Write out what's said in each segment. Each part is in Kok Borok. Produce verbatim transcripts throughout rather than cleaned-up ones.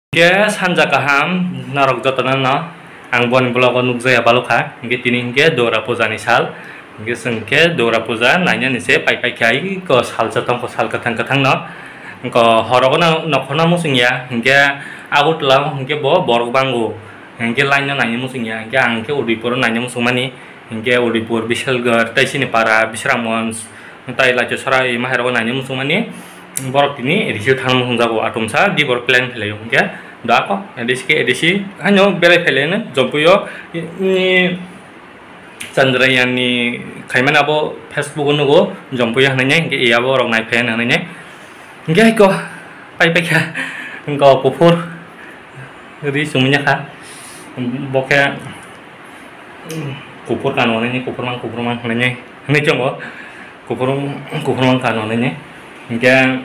Hingke sanja kaham norok jotono no ang boni vlog o nukjakya balokha. Hingke tini hingke Dora puja ni sal. Hingke chwng khe Dora puja nainani se pai pai kha iko salsa tongkho sal kwthang kwthang no. Hingke horogo no nokhorno muchungya hingke Agartala o hingke bo borok bango. Hingke line no naina muchungya hingke ang khe Udaipur o naina muchungmani. Hingke Udaipur, Bisalgarh, tei chini para Bisramganj, tei Laichasora, e, mahairok naina muchungmani borok tini A D C o thangna muchungjago, atomsa di borok plan khlai o. Hingke da ko A D C khe A D C haino berai phailaino Jampui o, i, i, Chandrayaan ni khaimani abo Facebook o nugo, Jampui o hwnwi, hingke e abo rok nai phaiya hwnwi. Hingke hai ko pai pai kha, hingke o kuphur ri chumui ya kha, bo khe kuphur kano hwnwi, kuphur mang, kuphur mang hwnwi, hwnwi chongo, kuphur, kuphur mang kano hwnwi. Hingke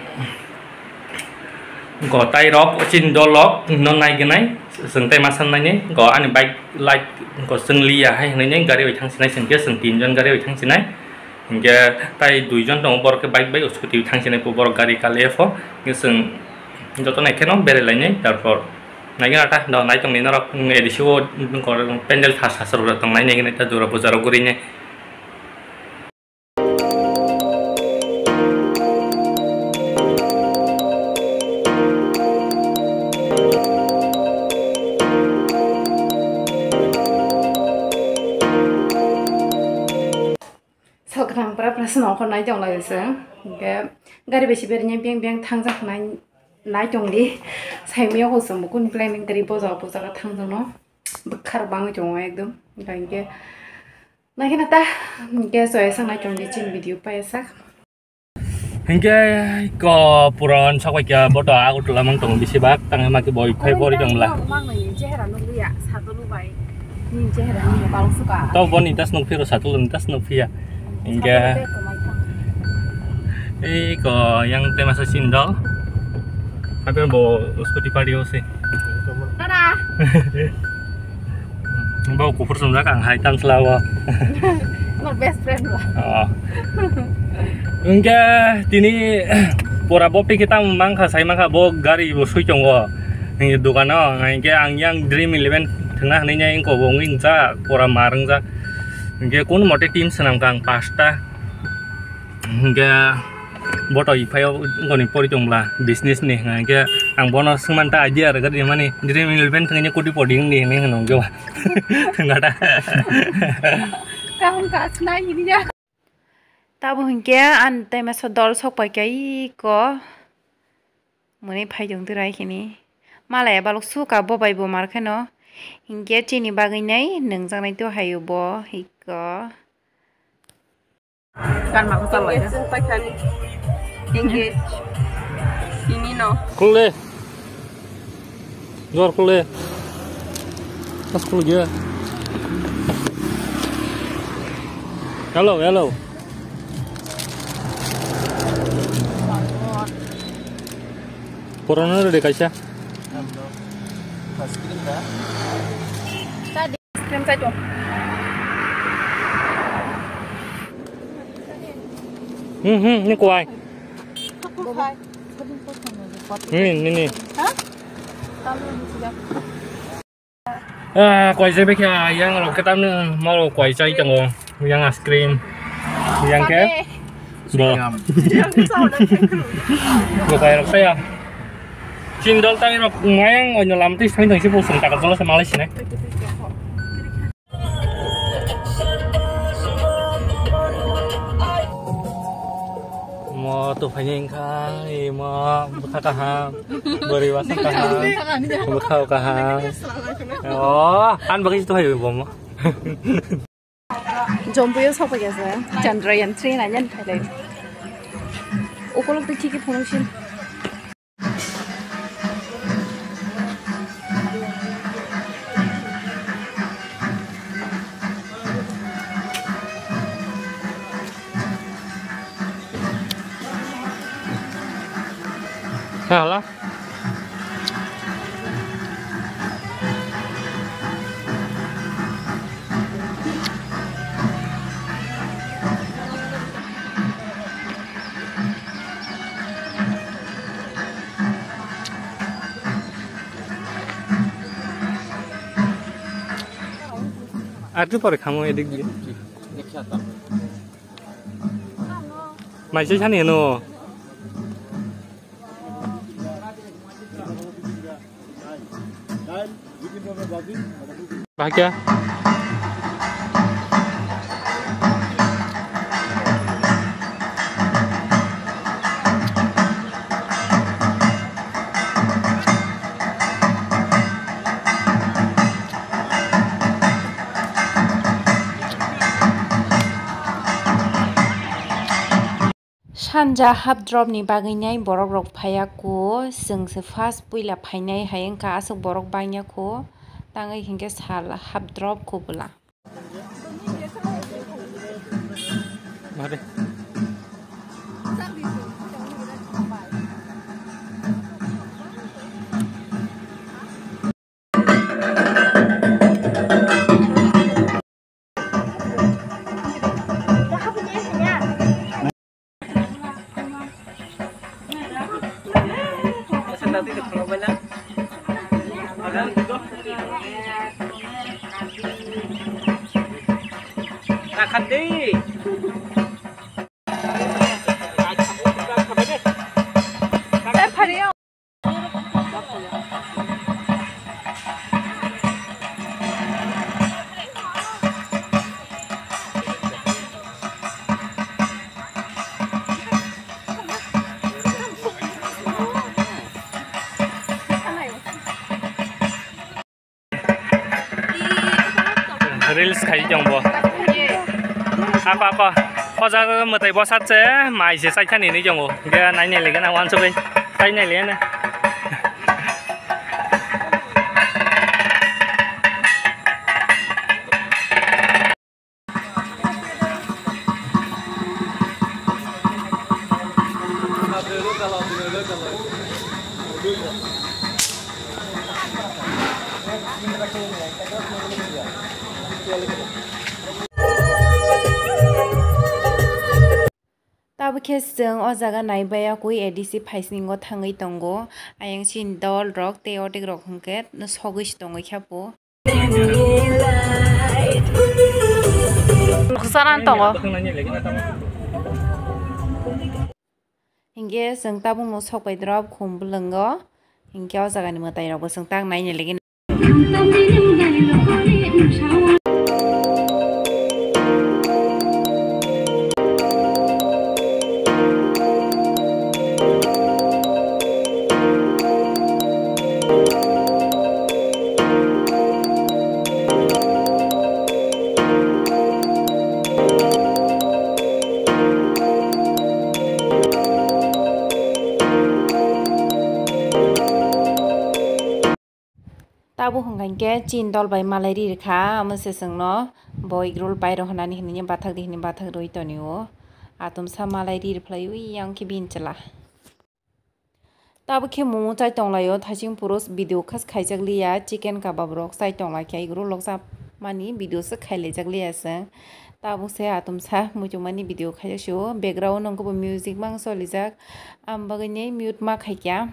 go tai rok, chini dol rok no nai gwnai, chwng tai ma san nai ni, go ani bike light go chwng liya hai hwnwi gari bai thang sinai, chwng khe chwng tin jon gari bai thang sinai. Hingke tai duijon tongo, borok khe bike bai scooty thang sinai, borok gari kal F O. Hingke chwng joto nai kheno berai lainai, tarpor naigwna ta do nai tongni norok, A D C o pandal thas thas rok tong nai, naigwna ta Dora puja rok guri nai. Sal kwthang pra pra se nongkhor nai tong lai se. Hingke gari bai si berni beng beng thangjak nai, nai tong di. Sai mia ho se mukun planning kari boja boja ka thangjak no. Bwkhar bangwi tongo ekdom. Hingke nai khe na ta. Hingke soya sak nai tong di chini video paya sak. Hingke ko puron sok bai kha boto Agartala mang tong bisi bak tang ma khe boi phai bori tong la. Mang nai chehra nukliya, sato nubai. Ni chehra ni balok suka. To boni tas nuk phiro sato ni tas nuk phiya. Hingke ei ko yang te masa sindol. Apa bo scooty party o se. Tada. Bo kuphur sumjak ang hai tansla o. No best friend ba. Oh. Hingke tini pura bo piki tam mangkha sai mangkha bo gari bo sui tongo. Hingke dogano hingke ang yang Dream Eleven thwngna hinwi nya ingko bo wngwi wngjak pura mar wngjak. Hingke kun mote team swnam kha ang pasta. Hingke boto iphaio wngkoni pori tongla business ni hingke ang bono swngmanta idea rwgwi rimani Dream Eleven thwngwi koti podi wngdi hinwi hwnwi hwnkhe ba. Hwnkhe ta. Kaham ka sinai hini ya. Tabo hingke ani tei masa dol sok pai kha iko. Mwnwi phai tong twi rai hini. Malaya balok suka bo bai bo mar kheno. Hingke chini bagwi nai nungjaknai to hayo bo iko. Kan ma ko salai. Engage wng paikha ni. Engage. Ini no. Khul de. Dor khul de. Pas khul gya. Hello, hello. Purana de kaisa. Ice cream da. Ice cream chai tong. Hmm, hmm, ni kuai. Ni, ni, ni. Ha? Ah, kuai jai bekha, yang rok ketam ni, mau kuai jai tongo, yang ice cream, yang ke. Bo. Bo kaya rok saya. Chin dol tang rok mayang onyo lam twi sani tang si bo sung takar jolo se malai sini. Mo to phai ni kha, mo bwkha kaham, bwrwi basa kaham, bwkha kaham. Oh, an bagwi to phai bo mo. Jompuyo sokphaikha se, Chandrayaan three na yan phailai. Ukolok twi khiki phunuksin. Hala. Arti pore khamo edik di. Mai se sani no. Bahai khe. Sanja half drop ni bagwi nai borok rok phaiya kho, chwng se first puila phainai hai wngkha, aswk borok bangya kho, tangwi hinkhe sal half drop kho bwla. Reels khai tong bo. Ako, ako. O jaga mwtai bwsat se mai se chaithani hinwi tongo. Hwnkhe nainai lege na wansugwi chainai lege na. Tabuk khe chwng o jaga nai baya kwi A D C phaisningo thangwi tongo. Ayang chini dol rok tei ordek rok hwnkhe sogwi se tongwi kha po. Khwchana tongo. Hinkhe chwng tabukno sok bai drop khum bwlwngo. Hinkhe o jagani mwtai rokbo chwng tak naina legeno. Tabuk hwnkha hinkhe chini dol bai malai ri rwkha, omo se chwngno bo egg roll pai rw hwnani hinwi bathak di hinwi bathak rwi tonio. Atomsa malai ri rwphlai ui yang khe bini chwla. Tabuk khe momo chai tonglaio, thaising puro video khas khaijak liya, chicken kabab rok chai tonglaikha, egg roll rok cha mani video se khailaijak liya chwng. Tabuk se atomsa muchungmani video khaijak sio, background o nokbo music mang solijak, am bagwi ni mute ma khaikha.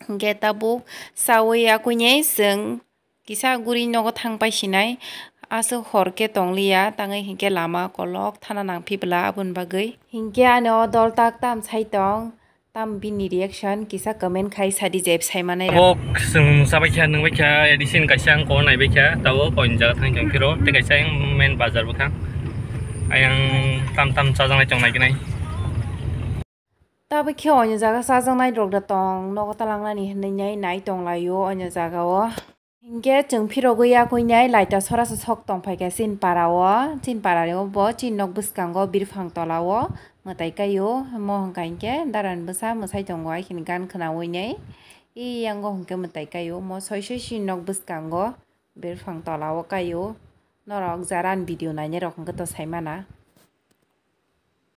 Hinkhe tabuk chaui yakuinai chwng kisa guri nogo thang pai sinai, aswk hor khe tong liya, tangwi hinkhe lama kolok thana nang phibla aboni bagwi. Hinkhe ani o dol tak tam sai tong, tam bini reaction kisa comment khai sadi je sai manai rok. Tabuk chwng chabai kha, nwng bai kha, A D C ni kaisa ang kok nai bai kha, tabuk oini jaga thang tong phiro, tei kaisa ang main bazar bwkha, ayang tam tam chajaknai tong nai gwnai. Tabuk khe oini jaga chajaknai rok da tong, nogo talangnani hinwi nai nai tong laio oini jaga o. Hinkhe chwng phirogwi yakuinai laita sora se sok tong phaikha chini para o, chini para o bo chini nok bwskango birphang tola o mwtai kaio, mo hwnkha hinkhe darani bwsa mwsai tongo, ai khini gan khwnaui nai. Eyango hinkhe mwtai kaio, mo soi soi chini nok bwskango birphang tola o kaio. Norok jara ani video nainai rok hwnkhe to sai mana.